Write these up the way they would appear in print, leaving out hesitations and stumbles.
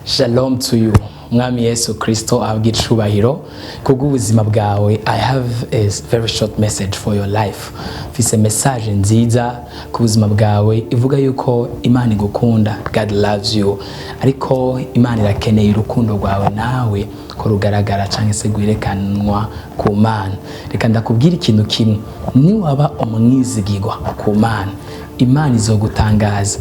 Shalom to you. Mwami Yesu Kristo ahabwe icubahiro kubw'ubuzima bwawe. I have a very short message for your life. Mfise message nziza ku buzima bwawe ivuga yuko Imana igukunda. God loves you. Ariko Imana irakeneye urukundo rwawe nawe ko rugaragara cyangwa se rwerekanwa ku Mana. Reka ndakubwira ikintu kimwe: niwaba umwizigirwa ku Mana, Imana izogutangaza.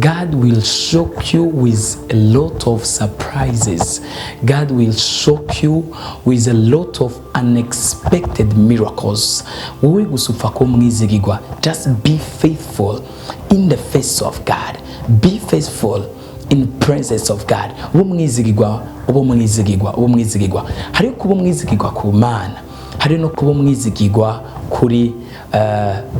God will shock you with a lot of surprises. God will shock you with a lot of unexpected miracles. Wowe gusa upfa kuba umwizigirwa. Just be faithful in the face of God. Be faithful in presence of God. Ube umwizigirwa, ube umwizigirwa, ube umwizigirwa. Hariho kuba umwizigirwa ku Mana, hari no kuba umwizigirwa kuri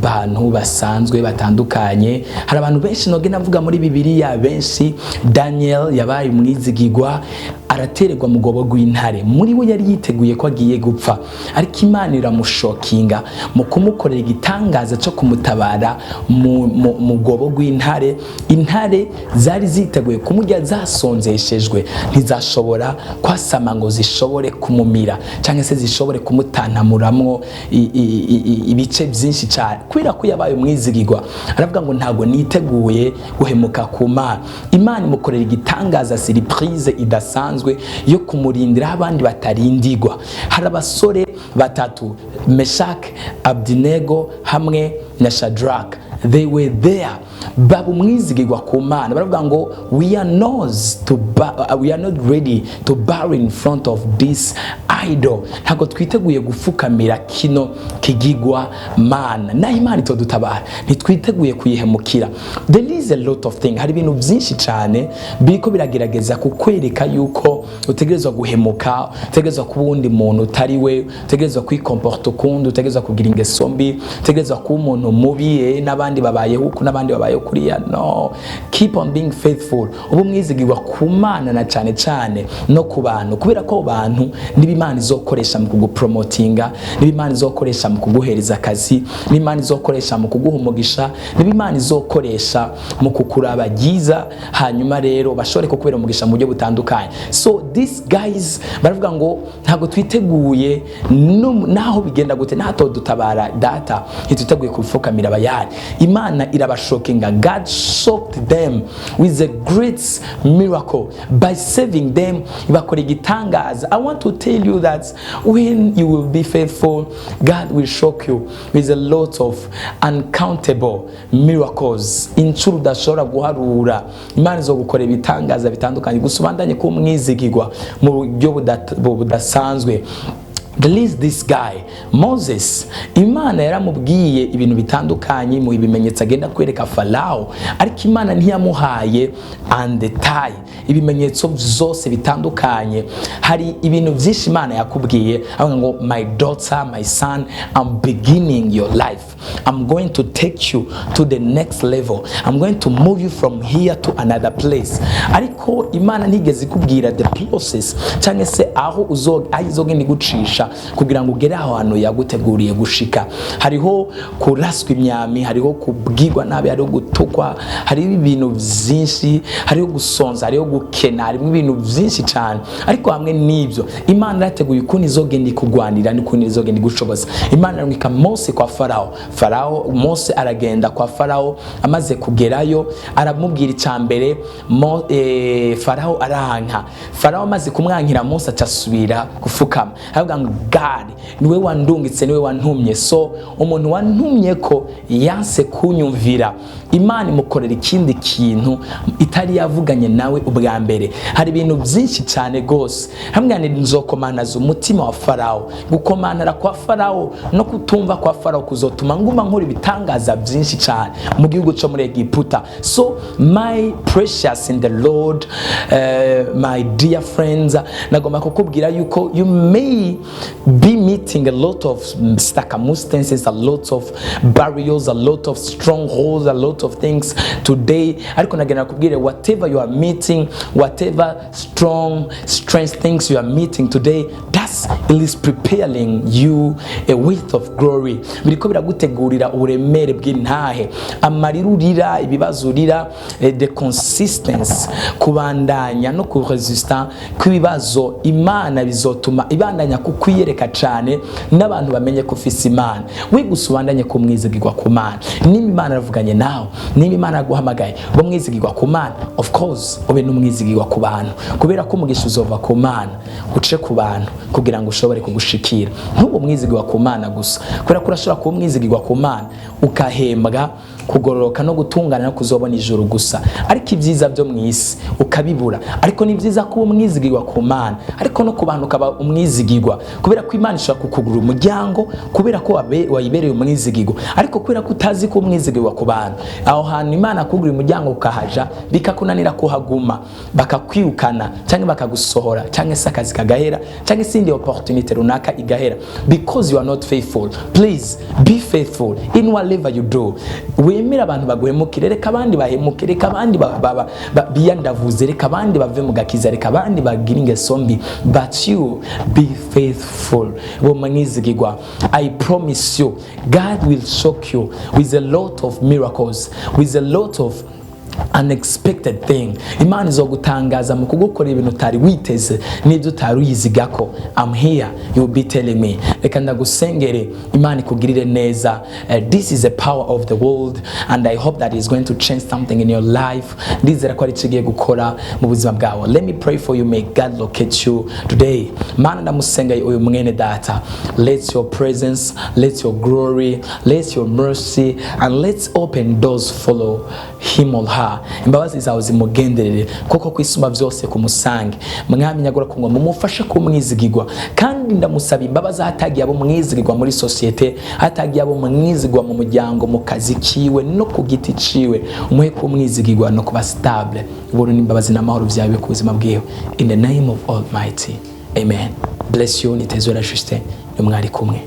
bantu basanzwe batandukanye. Hari abantu benshi noge navuga muri Bibiliya benshi. Daniel yabaye umwizigirwa, aratererwa mu rwobo rw'intare. Muri we yari yiteguye ko agiye gupfa, ariko Imana iramushockinga mu kumukorera igitangaza cyo kumutabara mu rwobo rw'intare. Intare zari ziteguye kumurya, zasonzeshejwe, ntizashobora kwasama ngo zishobore kumumira cyangwa se zishobore kumutantamuramwo ibice byinshi cyane, kubera ko yabaye umwizigirwa. Aravuga ngo: "Ntabwo niteguye guhemuka ku Mana." Imana imukorera igitangaza, surprise idasanzwe yo kumurindira aho abandi batarindigwa. Hari abasore batatu, Meshak, Abdinego hamwe na Shadrach. They were there, baba umwizigirwa ku Mana. Baravuga ngo: We are not ready to bow in front of this idol. Ntabwo twiteguye gufukamira kino kigigwa mana. Naho Imana itodutabara, ntitwiteguye kuyihemukira." There is a lot of things, hari ibintu byinshi cyane biriko biragerageza kukwereka yuko utegerezwa guhemuka, utegerezwa kuba uwundi muntu utari we, utegerezwa kwicomporta ukundi, utegerezwa kugira ingeso mbi, utegerezwa kuba umuntu mubi, n'abandi babayeho uku, n'abandi babayeho kuriya. No, keep on being faithful. Uba umwizigirwa ku Mana na cyane cyane no ku bantu, kubera ko abo bantu niba Imana izokoresha mu kugupromotinga, niba Imana izokoresha mu kuguhereza akazi, niba Imana izokoresha mu kuguha umugisha, niba Imana izokoresha mu kukuraba ryiza, hanyuma rero bashobore kukubera umugisha mu buryo butandukanye. So these guys baravuga ngo: "Ntabwo twiteguye, naho bigenda gute, dutabara data, ntitwiteguye gupfukamira Abayari." Imana irabashockinga. God shocked them with a great miracle by saving them, ibakora igitangaza. I want to tell you that when you will be faithful, God will shock you with a lot of uncountable miracles, inshuro udashobora guharura. Imana izogukora ibitangaza bitandukanye. Gusa ubandanye kuba umwizigirwa mu buryo budasanzwe. There is this guy Moses. Imana yaramubwiye ibintu bitandukanye mu ibimenyetso agenda kwereka Farawo, ariko Imana ntiyamuhaye en détail ibimenyetso byose bitandukanye. Hari ibintu byinshi Imana yakubwiye, avuga ngo: "My daughter, my son, I'm beginning your life. I'm going to take you to the next level. I'm going to move you from here to another place." Ariko Imana ntigeze ikubwira the process cyangwa se aho izogenda igucisha kugira ngo ugere aho hantu yaguteguriye gushika. Hariho kuraswa imyami, hariho kubwirwa nabi, hariho gutukwa, hariho ibintu byinshi, hariho gusonza, hariho gukena, harimo ibintu byinshi cyane. Ariko hamwe n'ibyo, Imana yateguye ukuntu izogenda ikugwanira n'ukuntu izogenda igushoboza. Imana irungika Mose kwa Farawo. Farawo, Mose aragenda kwa Farawo. Amaze kugerayo aramubwira icya mbere, Farawo aranka. Farawo amaze kumwankira, Mose acasubira gufukama, aravuga ngo: "God, niwe wandungitse, niwe wantumye. So umuntu wantumye ko yanse kunyumvira." Imana imukorera ikindi kintu itari yavuganye nawe ubwa mbere. Hari ibintu byinshi cyane rwose. Hamwe nzokomanaza umutima wa Farawo. Gukomanara kwa Farawo no kutumva kwa Farawo kuzotuma nguma nkora ibitangaza byinshi cyane mu gihugu cyo muri Egiputa. So my precious in the Lord, my dear friends, nagomba kukubwira yuko you may be meeting a lot of circumstances, a lot of barriers, a lot of strongholds, a lot of things today. Ariko nagenda kubwire, whatever you are meeting, whatever strong strength things you are meeting today, that's it is preparing you a weight of glory. Biriko biragutegurira uburemere bw'intahe. Amarira urira, ibibazo urira, the consistency, kubandanya no kuresista kw'ibibazo, Imana bizotuma ibandanya kukwiyereka cyane, n'abantu bamenye ko ufise Imana. We gusa ubandanye kumwizigirwa ku Mana. Niba Imana yaravuganye nawe, niba Imana yaguhamagaye, ube umwizigirwa ku Mana. Of course ube n'umwizigirwa ku bantu, kubera ko umugisha uzova ku Mana uce ku bantu kugira ngo ushobore kugushikira. Ntube umwizigirwa ku Mana gusa, kubera ko urashobora kuba umwizigirwa ku Mana ukahembwa kugororoka no gutungana no kuzobona ijuru gusa, ariko ibyiza byo mu isi ukabibura. Ariko ni byiza kuba umwizigirwa ku Mana, ariko no ku bantu ukaba umwizigirwa, kubera ko Imana ishobora kukugurura umuryango kubera ko wayibereye umwizigirwa. Ariko kubera ko utazi kuba umwizigirwa ku bantu, aho hantu Imana kugurira umuryango ukahaja, bikakunanira kuhaguma, bakakwirukana cyangwa bakagusohora, cyangwa se akazi kagahera, cyangwa se indi opportunity runaka igahera, because you are not faithful. Please be faithful in whatever you do. Wemere abantu baguhemukire, reka abandi bahemuke, reka abandi biyandavuze, reka abandi bave mu gakiza, reka abandi bagire ingeso mbi, but you be faithful, bo mwizigirwa. I promise you, God will shock you with a lot of miracles, with a lot of unexpected thing. Imana izogutangaza mu kugukorera ibintu utari witeze n'ibyo utari uyizigako. I'm here, you will be telling me. Reka ndagusengere, Imana ikugirire neza. This is the power of the world and I hope that is going to change something in your life. Ndizera ko ari ikigiye gukora mu buzima bwawe. Let me pray for you. May God locate you today. Mana, ndamusenga uyu mwene data. Let your presence, let your glory, let your mercy and let's open doors follow him or her. Imbabazi zawe zimugenderere kuko kwisumba byose kumusange. Mwami nyagura ku ngoma, mumufashe kumwizigirwa. Kandi ndamusaba imbabazi hatagiye abo mwizigirwa muri sosiyete, hatagiye abo mwizigirwa mu muryango, mu kazi kiwe no ku giti ciwe. Umuhe kumwizigirwa no kuba stable. Ubuntu n'imbabazi n'amahoro byawe ku buzima bwiwe, in the name of Almighty, amen. Bless you. Nitezwe na Justin, ni mwari kumwe.